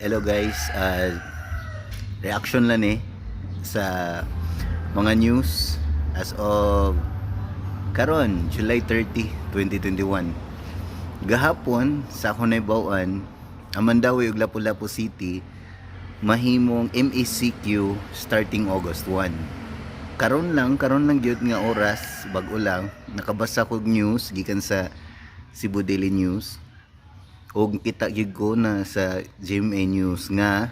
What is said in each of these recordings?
Hello guys, reaction lang eh sa mga news as of karon, July 30, 2021. Gahapon sa ako nahibaw-an, ang Mandaue ug Lapu-Lapu City mahimong MECQ starting August 1. Karon lang gyud nga oras, bag-o lang nakabasa kog news gikan sa Cebu Daily News ug kita gyud ko na sa GMA News nga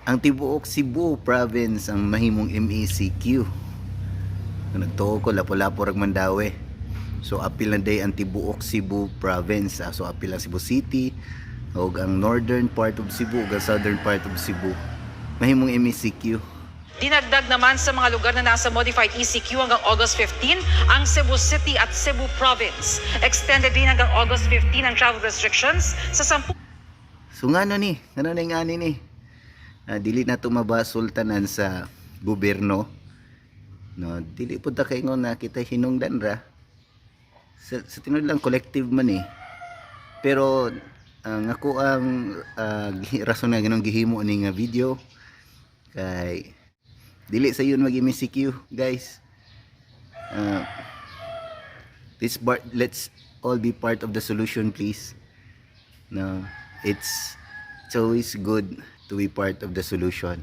ang tibuok Cebu Province ang mahimong MECQ. Nagtuo ko Lapu-Lapu rag Mandaue. So apil na diay ang tibuok Cebu Province. So apil ang Cebu City ug ang northern part of Cebu ug ang southern part of Cebu mahimong MECQ. Dinagdag naman sa mga lugar na nasa modified ECQ hanggang August 15 ang Cebu City at Cebu Province. Extended din hanggang August 15 ang travel restrictions sa 10 So ngano ni? Ngano ni ngani ni? Dili na to mabasol tanan sa gobyerno. No, dili pud ta kaingon na kita hinungdan ra. Sa tinuod lang, collective man eh. Pero ang ako ang rason nga ganong gihimo ni nga video kay dili sa yun mag MCQ, guys. This part, let's all be part of the solution, please. No, it's always good to be part of the solution.